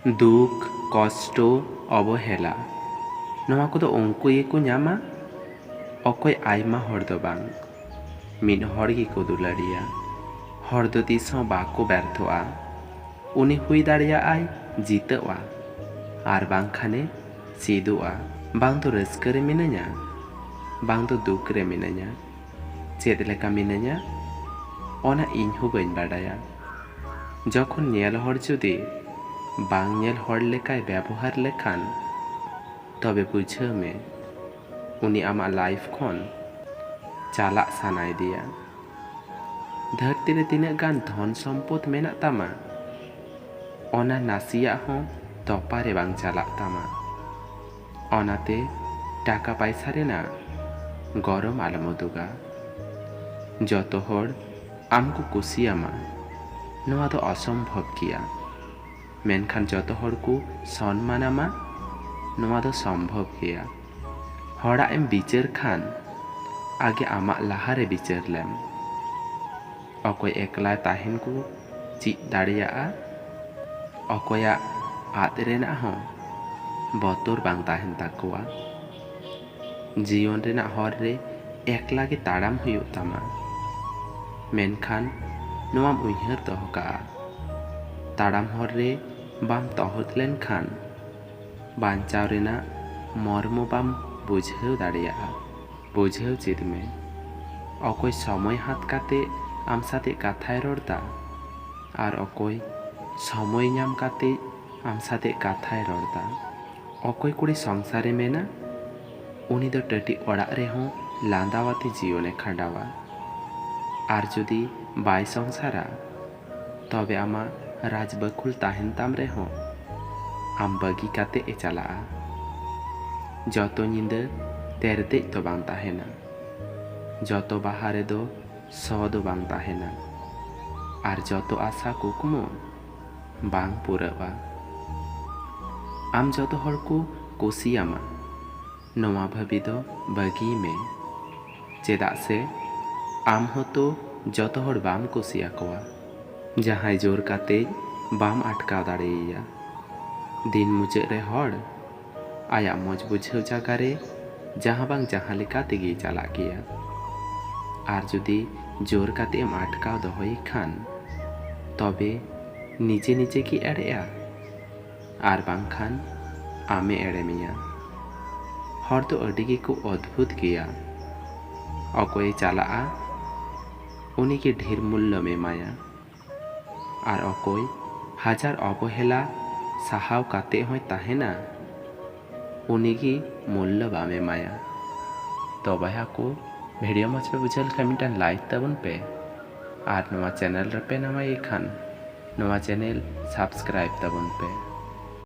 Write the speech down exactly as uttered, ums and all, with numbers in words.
ᱫᱩᱠ, ᱠᱚᱥᱴᱚ, ᱚᱵᱚᱦᱮᱞᱟ, ᱱᱚᱣᱟ ᱠᱚᱫᱚ ᱩᱱᱠᱩ ᱜᱮᱠᱚ ᱧᱟᱢᱟ, ᱚᱠᱚᱭ ᱟᱭᱢᱟ ᱦᱚᱲ ᱫᱚ ᱵᱟᱝ, ᱢᱤᱫ ᱦᱚᱲ ᱜᱮᱠᱚ ᱫᱩᱞᱟᱹᱲᱤᱭᱟ᱾ ᱦᱚᱲ ᱫᱚ ᱛᱤᱥ ᱦᱚᱸ ᱵᱟᱠᱚ ᱵᱮᱨᱛᱷᱚᱜᱼᱟ᱾ ᱩᱱᱤ ᱦᱩᱭ ᱫᱟᱲᱮᱭᱟᱜᱼᱟᱭ ᱡᱤᱛᱟᱹᱜᱼᱟ, ᱟᱨ ᱵᱟᱝᱠᱷᱟᱱᱮ ᱪᱮᱫᱚᱜᱼᱟ᱾ ᱵᱟᱝ ᱫᱚ ᱨᱟᱹᱥᱠᱟᱹ ᱨᱮ ᱢᱤᱱᱟᱹᱧᱟ, ᱵᱟᱝ ᱫᱚ ᱫᱩᱠ ᱨᱮ ᱢᱤᱱᱟᱹᱧᱟ᱾ ᱪᱮᱫ ᱞᱮᱠᱟ ᱢᱤᱱᱟᱹᱧᱟ, ᱚᱱᱟ ᱤᱧ ᱦᱚᱸ ᱵᱟᱹᱧ ᱵᱟᱰᱟᱭᱟ᱾ ᱡᱚᱠᱷᱚᱱ ᱧᱮᱞ ᱦᱚᱲ ᱡᱩᱫᱤ ᱵᱟᱝ ᱧᱮᱞ ᱦᱚᱲ ᱞᱮᱠᱟᱭ ᱵᱮᱵᱚᱦᱟᱨ ᱞᱮᱠᱷᱟᱱ, ᱛᱚᱵᱮ ᱵᱩᱡᱷᱟᱹᱣ ᱢᱮ, ᱩᱱᱤ ᱟᱢᱟᱜ ᱞᱟᱭᱤᱯᱷ ᱠᱷᱚᱱ ᱪᱟᱞᱟᱜ ᱥᱟᱱᱟᱭᱮᱫᱮᱭᱟ᱾ ᱫᱷᱟᱹᱨᱛᱤ ᱨᱮ ᱛᱤᱱᱟᱹᱜ ᱜᱟᱱ ᱫᱷᱚᱱ ᱥᱚᱢᱯᱚᱫ ᱢᱮᱱᱟᱜ ᱛᱟᱢᱟ, ᱚᱱᱟ ᱱᱟᱥᱮᱭᱟᱜ ᱦᱚᱸ ᱛᱚᱯᱟ ᱨᱮ ᱵᱟᱝ ᱪᱟᱞᱟᱜ ᱛᱟᱢᱟ᱾ ᱚᱱᱟᱛᱮ ᱴᱟᱠᱟ ᱯᱟᱭᱥᱟ ᱨᱮᱱᱟᱜ ᱜᱚᱨᱚᱢ ᱟᱞᱚᱢ ᱩᱫᱩᱜᱟ᱾ ᱡᱚᱛᱚ ᱦᱚᱲ ᱟᱢ ᱠᱚ ᱠᱩᱥᱤᱭᱟᱢᱟ, ᱱᱚᱣᱟ ᱫᱚ ᱚᱥᱚᱢᱵᱷᱚᱵ ᱜᱮᱭᱟ᱾ ᱢᱮᱱᱠᱷᱟᱱ ᱡᱚᱛᱚ ᱦᱚᱲ ᱠᱚ ᱥᱚᱱᱢᱟᱱᱟᱢᱟ, ᱱᱚᱣᱟ ᱫᱚ ᱥᱚᱢᱵᱷᱚᱵ ᱜᱮᱭᱟ᱾ ᱦᱚᱲᱟᱜ ᱮᱢ ᱵᱤᱪᱟᱹᱨ ᱠᱷᱟᱱ, ᱟᱜᱮ ᱟᱢᱟᱜ ᱞᱟᱦᱟᱨᱮ ᱵᱤᱪᱟᱹᱨ ᱞᱮᱢ᱾ ᱚᱠᱚᱭ ᱮᱠᱞᱟ ᱛᱟᱦᱮᱱ ᱠᱚ ᱪᱮᱫ ᱫᱟᱲᱮᱭᱟᱜᱼᱟ, ᱚᱠᱚᱭᱟᱜ ᱟᱫ ᱨᱮᱱᱟᱜ ᱦᱚᱸ ᱵᱚᱛᱚᱨ ᱵᱟᱝ ᱛᱟᱦᱮᱱ ᱛᱟᱠᱚᱣᱟ᱾ ᱡᱤᱭᱚᱱ ᱨᱮᱱᱟᱜ ᱦᱚᱨ ᱨᱮ ᱮᱠᱞᱟ ᱜᱮ ᱛᱟᱲᱟᱢ ᱦᱩᱭᱩᱜ ᱛᱟᱢᱟ᱾ ᱢᱮᱱᱠᱷᱟᱱ ᱱᱚᱣᱟᱢ ᱩᱭᱦᱟᱹᱨ ᱫᱚᱦᱚ ᱠᱟᱜᱼᱟ, ᱛᱟᱲᱟᱢ ᱦᱚᱨ ᱨᱮ ᱵᱟᱢ ᱛᱚᱦᱚᱫ ᱞᱮᱱᱠᱷᱟᱱ, ᱵᱟᱧᱪᱟᱣ ᱨᱮᱱᱟᱜ ᱢᱚᱨᱢᱚ ᱵᱟᱢ ᱵᱩᱡᱷᱟᱹᱣ ᱫᱟᱲᱮᱭᱟᱜᱼᱟ᱾ ᱵᱩᱡᱷᱟᱹᱣ ᱪᱮᱫ ᱢᱮ, ᱚᱠᱚᱭ ᱥᱚᱢᱚᱭ ᱦᱟᱛ ᱠᱟᱛᱮ ᱟᱢ ᱥᱟᱛᱮ ᱠᱟᱛᱷᱟᱭ ᱨᱚᱲ ᱫᱟ, ᱟᱨ ᱚᱠᱚᱭ ᱥᱚᱢᱚᱭ ᱧᱟᱢ ᱠᱟᱛᱮ ᱟᱢ ᱥᱟᱛᱮ ᱠᱟᱛᱷᱟᱭ ᱨᱚᱲ ᱫᱟ᱾ ᱚᱠᱚᱭ ᱠᱩᱲᱤ ᱥᱚᱝᱥᱟᱨᱮ ᱢᱮᱱᱟ, ᱩᱱᱤ ᱫᱚ ᱴᱟᱹᱴᱤ ᱚᱲᱟᱜ ᱨᱮᱦᱚᱸ ᱞᱟᱸᱫᱟᱣᱟᱛᱮ ᱡᱤᱭᱚᱱᱮ ᱠᱷᱟᱸᱰᱟᱣᱟ᱾ ᱟᱨ ᱡᱩᱫᱤ ᱵᱟᱭ ᱥᱚᱝᱥᱟᱨᱟ, ᱛᱚᱵᱮ ᱟᱢᱟᱜ ᱨᱟᱡᱽ ᱵᱟᱹᱠᱷᱩᱞ ᱛᱟᱦᱮᱱ ᱛᱟᱢ ᱨᱮᱦᱚᱸ, ᱟᱢ ᱵᱟᱹᱜᱤ ᱠᱟᱛᱮ ᱮ ᱪᱟᱞᱟᱜᱼᱟ᱾ ᱡᱚᱛᱚ ᱧᱤᱫᱟᱹ ᱛᱮᱨᱫᱮᱡ ᱫᱚ ᱵᱟᱝ ᱛᱟᱦᱮᱱᱟ, ᱡᱚᱛᱚ ᱵᱟᱦᱟ ᱨᱮᱫᱚ ᱥᱚ ᱫᱚ ᱵᱟᱝ ᱛᱟᱦᱮᱱᱟ, ᱟᱨ ᱡᱚᱛᱚ ᱟᱥᱟ ᱠᱩᱠᱢᱩ ᱵᱟᱝ ᱯᱩᱨᱟᱹᱜᱼᱟ᱾ ᱟᱢ ᱡᱚᱛᱚ ᱦᱚᱲ ᱠᱚ ᱠᱩᱥᱤᱭᱟᱢᱟ, ᱱᱚᱣᱟ ᱵᱷᱟᱹᱵᱤ ᱫᱚ ᱵᱟᱹᱜᱤᱭ ᱢᱮ, ᱪᱮᱫᱟᱜ ᱥᱮ ᱟᱢ ᱦᱚᱸᱛᱚ ᱡᱚᱛᱚ ᱦᱚᱲ ᱵᱟᱢ ᱠᱩᱥᱤᱭᱟᱠᱚᱣᱟ᱾ ᱡᱟᱦᱟᱸᱭ ᱡᱳᱨ ᱠᱟᱛᱮ ᱵᱟᱢ ᱟᱴᱠᱟᱣ ᱫᱟᱲᱮᱭᱟᱭᱟ, ᱫᱤᱱ ᱢᱩᱪᱟᱹᱫ ᱨᱮ ᱦᱚᱲ ᱟᱭᱟᱜ ᱢᱚᱡᱽ ᱵᱩᱡᱷᱟᱹᱣ ᱡᱟᱭᱜᱟ ᱨᱮ ᱡᱟᱦᱟᱸ ᱵᱟᱝ ᱡᱟᱦᱟᱸ ᱞᱮᱠᱟ ᱛᱮᱜᱮᱭ ᱪᱟᱞᱟᱜ ᱜᱮᱭᱟ᱾ ᱟᱨ ᱡᱩᱫᱤ ᱡᱳᱨ ᱠᱟᱛᱮ ᱮᱢ ᱟᱴᱠᱟᱣ ᱫᱚᱦᱚᱭᱮ ᱠᱷᱟᱱ, ᱛᱚᱵᱮ ᱱᱤᱡᱮ ᱱᱤᱡᱮ ᱜᱮ ᱮᱲᱮᱜᱼᱟ, ᱟᱨ ᱵᱟᱝᱠᱷᱟᱱ ᱟᱢᱮ ᱮᱲᱮ ᱢᱮᱭᱟ᱾ ᱦᱚᱲ ᱫᱚ ᱟᱹᱰᱤ ᱜᱮᱠᱚ ᱚᱫᱽᱵᱷᱩᱛ ᱜᱮᱭᱟ᱾ ᱚᱠᱚᱭᱮ ᱪᱟᱞᱟᱜᱼᱟ, ᱩᱱᱤᱜᱮ ᱰᱷᱮᱨ ᱢᱩᱞᱞᱚᱢ ᱮᱢᱟᱭᱟ᱾ ᱟᱨ ᱚᱠᱚᱭ ᱦᱟᱡᱟᱨ ᱚᱵᱚᱦᱮᱞᱟ ᱥᱟᱦᱟᱣ ᱠᱟᱛᱮ ᱦᱚᱸᱭ ᱛᱟᱦᱮᱱᱟ, ᱩᱱᱤᱜᱮ ᱢᱩᱞᱞᱚ ᱵᱟᱢ ᱮᱢᱟᱭᱟ᱾ ᱛᱚ ᱵᱚᱭᱦᱟ ᱠᱚ, ᱵᱷᱤᱰᱤᱭᱳ ᱢᱚᱡᱽ ᱯᱮ ᱵᱩᱡᱷᱟᱹᱣ ᱞᱮᱠᱷᱟᱱ ᱢᱤᱫᱴᱟᱝ ᱞᱟᱭᱤᱠ ᱛᱟᱵᱚᱱ ᱯᱮ, ᱟᱨ ᱱᱚᱣᱟ ᱪᱮᱱᱮᱞ ᱨᱮᱯᱮ ᱱᱟᱣᱟ ᱜᱮ ᱠᱷᱟᱱ ᱱᱚᱣᱟ ᱪᱮᱱᱮᱞ ᱥᱟᱵᱥᱠᱨᱟᱭᱤᱵ ᱛᱟᱵᱚᱱ ᱯᱮ᱾